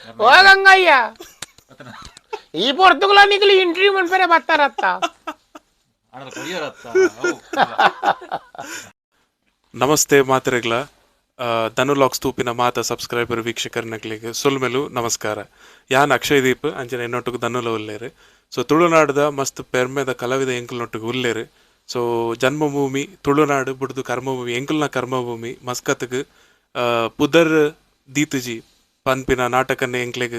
ಓ ಗಂಗಯ್ಯ, ಈ ಪೊರ್ತುಗುಲ ನಿಕುಲು ಇಂಟರ್ವ್ಯೂ ಮನ್ಪೆರೆ ಬತ್ತಾರತ್ತ? ನಮಸ್ತೆ ಮಾತೆರೆಗ್ಲ. ಧನು ಲಾಕ್ಸ್ ತೂಪಿನ ಮಾತ ಸಬ್ಸ್ಕ್ರೈಬರ್ ವೀಕ್ಷಕರ್ನಕ್ಲೆಗ್ ಸೊಲ್ಮೆಲು, ನಮಸ್ಕಾರ. ಯಾನ್ ಅಕ್ಷಯ್ ದೀಪ್, ಅಂಚನೆ ಎನ್ನೊಟ್ಟುಗು ಧನುಲ ಉಲ್ಲೇರು. ಸೊ ತುಳುನಾಡುದ ಮಸ್ತ್ ಪೆರ್ಮೆದ ಕಲಾವಿದ ಎಂಕಲ್ನೊಟ್ಟುಗು ಉಲ್ಲೇರು. ಸೊ ಜನ್ಮಭೂಮಿ ತುಳುನಾಡು ಬುಡ್ದು ಕರ್ಮಭೂಮಿ, ಎಂಕಲ್ನ ಕರ್ಮಭೂಮಿ ಮಸ್ಕತ್ಗ್ ಪುದರ್ ದೀತುಜಿ ಪನ್ಪಿನ ನಾಟಕನೇ ಎಂಕ್ಲೆಗ್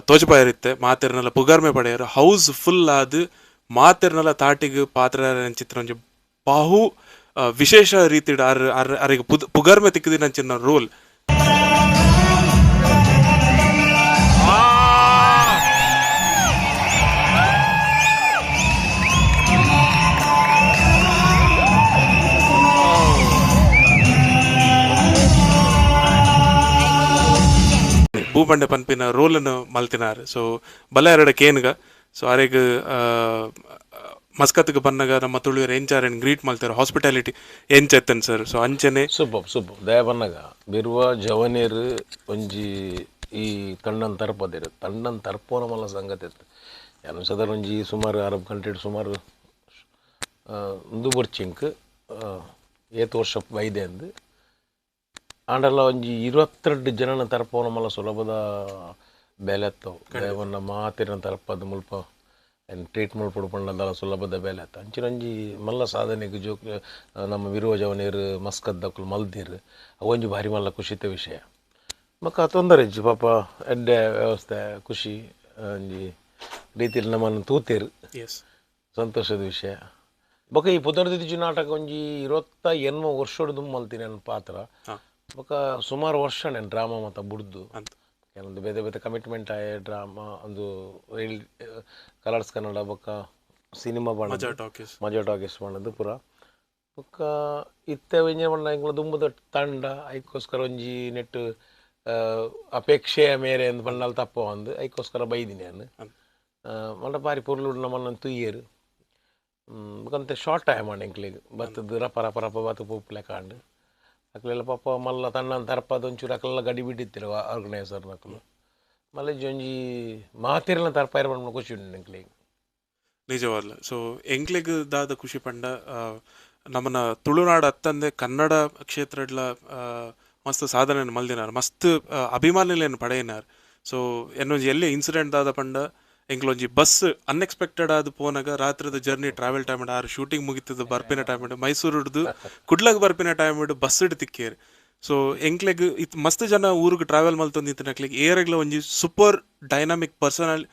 ತೋಜಪಾಯರಿತ್ತೆ. ಮಾತೆರ್ನಲ ಪುಗರ್ಮೆ ಪಡೆಯರು. ಹೌಸ್ ಫುಲ್ ಆದ್ ಮಾತೆರ್ನಲ ತಾಟಿಗ್ ಪಾತ್ರ ಚಿತ್ರ ಒಂಜಿ ಬಹು ವಿಶೇಷ ರೀತಿಡ್ ಆರ್ ಆರ್ ಅರೆಗ್ ಪುಗರ್ಮೆ ತಿಕ್ಕುದಿನಂಚಿನ ರೋಲ್. ಭೂಪಂಡೆ ಪನ್ಪಿನ ರೋಲನ್ನು ಮಲ್ತಿನಾರ್. ಸೊ ಬಲ ಎರಡ ಕೇನ್ಗ. ಸೊ ಅರೆಗ್ ಮಸ್ಕತ್ಗೆ ಬನ್ನಗ ನಮ್ಮ ತುಳುವೆರ್ ಎಂಚಾರೆನ್ ಗ್ರೀಟ್ ಮಲ್ತೆರ್, ಹಾಸ್ಪಿಟಾಲಿಟಿ ಎಂಚೆತ್ತನ್ ಸರ್? ಸೊ ಅಂಚನೆ ಸೂಪರ್ ಸೂಪರ್. ದಯ ಬನ್ನಗ ಬಿರುವ ಜವನೇರ್ ಒಂಜಿ ಈ ತಂಡನ್ ತರ್ಪದೇರು, ತಂಡನ್ ತರ್ಪೋನ ಮಲ್ಲ ಸಂಗತಿ ಇತ್ತು. ಯಾನು ಸದರ್ ಒಂಜಿ ಸುಮಾರು ಅರಬ್ ಕಂಟ್ರಿ ಸುಮಾರು ಉಂದು ಬೊರ್ಚಿಂಕ್ ಏತ್ ವರ್ಷ ಬೈದೆ ಅಂದ್ ಆಂಡಲ ಒಂಜಿ 22 ಜನನ ತರ್ಪೋನ ಮಲ್ಲ ಸುಲಭದ ಬೇಲೆ ಅತ್ತವು. ದಯವನ್ನ ಮಾತಿನ ತರ್ಪದ ಮುಲ್ಪ ಟ್ರೀಟ್ ಮಲ್ಪೊಡು ಪಂಡದಲ ಸುಲಭದ ಬೇಲೆ ಅತ್ತ. ಅಂಚಿನ ಒಂಜಿ ಮಲ್ಲ ಸಾಧನೆಗೆ ಜೋಕ್ ನಮ್ಮ ವಿರುವ ಜವನೇರು ಮಸ್ಕತ್ ದಕುಲು ಮಲ್ದೀರ್. ಅವೊಂಜಿ ಭಾರಿ ಮಲ್ಲ ಖುಷಿತ ವಿಷಯ. ಬೊಕ್ಕ ತೊಂದರೆ ಇಜ್ಜಿ, ಪಾಪ ಎಡ್ಡೆ ವ್ಯವಸ್ಥೆ, ಖುಷಿ ಒಂಜಿ ರೀತಿಯಲ್ಲಿ ನಮ್ಮನ್ನು ತೂತೇರು, ಸಂತೋಷದ ವಿಷಯ. ಬೊಕ್ಕ ಈ ಪುದರ್ದಿಜ್ಜಿ ನಾಟಕ ಒಂಜಿ 28 ವರ್ಷೊಡು ದುಂಬು ಮಲ್ತೀನಿ ನನ್ನ ಪಾತ್ರ. ಬೊಕ್ಕ ಸುಮಾರು ವರ್ಷ ನಾನು ಡ್ರಾಮಾ ಮಾತ ಬುಡ್ದು ಕೆಲವೊಂದು ಬೇತೆ ಬೇತೆ ಕಮಿಟ್ಮೆಂಟ್ ಆಯ ಡ್ರಾಮಾ ಒಂದು ರೈಲ್ ಕಲರ್ಸ್ ಕನ್ನಡ ಬೊಕ್ಕ ಸಿನಿಮಾ ಬಣ್ಣ ಮಜಾ ಟಾಕೀಸ್ ಬಣ್ಣದ್ದು ಪೂರ. ಬೊಕ್ಕ ಇತ್ತೆ ಒಂಜಿ ಬಣ್ಣ ಎಂಕ್ಲ ದುಂಬುದ ತಂಡ ಐಕ್ಕೋಸ್ಕರ ಒಂಜಿ ನೆಟ್ ಅಪೇಕ್ಷೆಯ ಮೇರೆ ಅಂದ್ ಬಣ್ಣಲ್ ತಪ್ಪ ಅಂದ್ ಐಕ್ಕೋಸ್ಕರ ಬೈದಿನಿ ನಾನು. ಮಂಡ ಬಾರಿ ಪೊರ್ಲು ನಮ್ಮನ್ನ ತುಯ್ಯರು. ಬೊಕಂತೆ ಶಾರ್ಟ್ ಟೈಮ್ ಆಂಡ್ ಎಂಕ್ಲೆಗ್ ಬತ್ತದ ರಪ ರಪ ರಪ ಬತ್ತು ಪೋಪುಲೆ ಕಾಂಡ್. ಅಕ್ಲೆಲ್ಲ ಪಾಪ ಮಲ್ಲ ತಣ್ಣನ್ ತರ್ಪದ ಒಂಚೂರು ಅಕ್ಲೆಲ್ಲ ಗಡಿ ಬಿಟ್ಟಿತ್ತಿರ ಆರ್ಗನೈಸರ್ ನಕುಲು. ಮಲ್ಲ ಒಂಜಿ ಮಾತಿರ್ಲ ತರ್ಪಾಯಿರ ಪಂಡ ಖುಷಿ ಉಂಡು ಎಂಕ್ಲೆಗ್ ನಿಜವಾದ್ಲ. ಸೊ ಎಂಕ್ಲೆಗ್ ದಾದ ಖುಷಿ ಪಂಡ ನಮ್ಮನ ತುಳುನಾಡು ಅತ್ತಂದೆ ಕನ್ನಡ ಕ್ಷೇತ್ರಡ್ಲ ಮಸ್ತ್ ಸಾಧನೆ ಮಲ್ದಿನಾರ್, ಮಸ್ತ್ ಅಭಿಮಾನಿಲೇನು ಪಡೆಯಿನಾರ್. ಸೊ ಎನ್ನೊಂಜಿ ಎಲ್ಲೆ ಇನ್ಸಿಡೆಂಟ್ ದಾದ ಪಂಡ ಎಂಕ್ಲೊಂಜಿ ಬಸ್ ಅನ್ಎಕ್ಸ್ಪೆಕ್ಟೆಡ್ ಆದ್ ಪೋನಗ ರಾತ್ರಿದ ಜರ್ನಿ ಟ್ರಾವೆಲ್ ಟೈಮ್ ಆರು ಶೂಟಿಂಗ್ ಮುಗಿತದ ಬರ್ಪಿನ ಟೈಮ್ ಮೈಸೂರುಡ್ದು ಕುಡ್ಲಗ್ ಬರ್ಪಿನ ಟೈಮ್ ಬಸ್ ತಿಕ್ಕೇರ್. ಸೊ ಎಂಕ್ಲೆಗ್ ಇತ್ ಮಸ್ತ್ ಜನ ಊರಿಗೆ ಟ್ರಾವೆಲ್ ಮಲ್ತೊಂದಿತ್ತಿನಕ್ಲೆಗ್ ಏರೆಗ್ಲ ಒಂಜಿ ಸೂಪರ್ ಡೈನಾಮಿಕ್ ಪರ್ಸನಲ್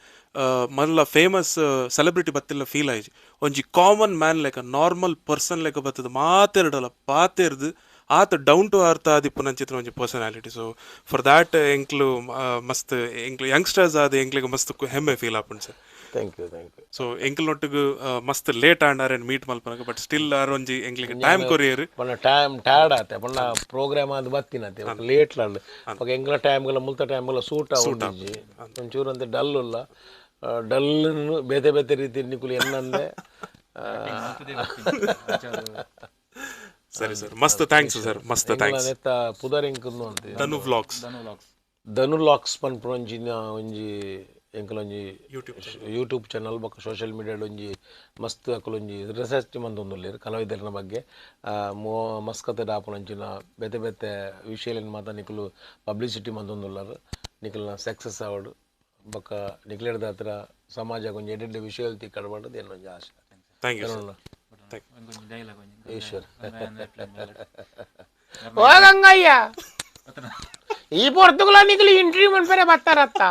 ಮಲ್ಲ ಫೇಮಸ್ ಸೆಲೆಬ್ರಿಟಿ ಬತ್ತಿಲ್ಲ ಫೀಲ್ ಆಯ್ಜಿ. ಒಂಜಿ ಕಾಮನ್ ಮ್ಯಾನ್ ಲೆಕ್ಕ, ನಾರ್ಮಲ್ ಪರ್ಸನ್ ಲೆಕ್ಕ ಬತ್ತದ ಮಾತೆರ್ಡಲ ಪಾತೆರ್ದು ಆತ ಡೌನ್ ಟು ಅರ್ತ್ ಆದಿಪ್ಪುನಂಚಿತ್ತಿನ ಒಂಜಿ ಪರ್ಸನಾಲಿಟಿ. ಸೊ ಫಾರ್ that ಎಂಕ್ಲು ಮಸ್ತ್ ಎಂಕ್ಲು ಯಂಗ್ಸ್ಟರ್ಸ್ ಆದ್ ಎಂಕ್ಲೆಗ್ ಮಸ್ತ್ ಹೆಮ್ಮೆ ಫೀಲ್ ಆಪುಂಡು sir. Thank you, thank you. So ಎಂಕ್ಲೊಟ್ಟಿಗೆ ಮಸ್ತ್ ಲೇಟ್ ಆಂಡ್ ಆರೆನ್ ಮೀಟ್ ಮಲ್ಪನಗ, ಬಟ್ ಸ್ಟಿಲ್ ಆರ್ ಒಂಜಿ ಎಂಕ್ಲೆಗ್ ಟೈಮ್ ಕೊರಿಯರ್. ಪಂಡ ಟೈಮ್ ಟಯರ್ಡ್ ಆತೆ ಪಂಡ ಪ್ರೋಗ್ರಾಮ್ ಆದ್ ಬತ್ತಿನತೆ ಲೇಟ್ ಲಾಂಡ್. ಬೊಕ ಎಂಕ್ಲ ಟೈಮ್ಗಳ ಮುಲ್ತ ಟೈಮ್ಗಳ ಸೂಟ್ ಆವುಂಡಿಜ್ಜಿ, ಒಂಚೂರು ಅಂತೆ ಡಲ್ ಉಲ್ಲ. ಡಲ್ ಬೇತೆ ಬೇತೆ ರೀತಿ ನಿಕುಲು ಎನ್ನಂದೆ. ಸರಿ ಸರ್, ಮಸ್ತ್ thanks sir, ಮಸ್ತ್ thanks. ನೆತ್ತ ಪುದರ್ ಎಂಕುಂದು ಅಂತ ಧನು ವ್ಲಾಗ್ಸ್. ಧನು ಲಾಕ್ಸ್ ಪನ್ಪುನ ಒಂಜಿನ ಒಂಜಿ ಎಂಕಲೊಂಜಿ ಯೂಟ್ಯೂಬ್ ಚಾನಲ್ ಬೊಕ್ಕ ಸೋಷಿಯಲ್ ಮೀಡಿಯಾಡ್ ಒಂಜಿ ಮಸ್ತ್ ಅಕುಲೊಂಜಿ ರಿಸರ್ಚ್ ಮಂತೊಂದುಲ್ಲೆರ್ ಕಲಾವಿದೆರ್ನ ಬಗ್ಗೆ. ಮಸ್ಕತ್ ಆಪುನಂಚಿನ ಬೇತೆ ಬೇತೆ ವಿಷಯಲೆನ್ ಮಾತ ನಿಕುಲು ಪಬ್ಲಿಸಿಟಿ ಮಂತೊಂದುಲ್ಲೆರ್. ನಿಕಲ್ನ ಸಕ್ಸಸ್ ಆವಡ್, ಬೊಕ್ಕ ನಿಕ್ಲೆಡ್ದ ಹತ್ರ ಸಮಾಜ ಒಂಜಿ ಎಡ್ಡೆ ವಿಷಯ ತಿಕ್ಕಡ್ ಪಂಡದ್ ಎನ್ನೊಂಜಿ ಆಶೆ. Thank you sir. Eshwar. ಓ ಗಂಗಯ್ಯ, ಈ ಪೊರ್ತುಗುಲ ನಿಕುಲು ಇಂಟರ್ವ್ಯೂ ಮನ್ಪೆರೆ ಬತ್ತಾರತ್ತ?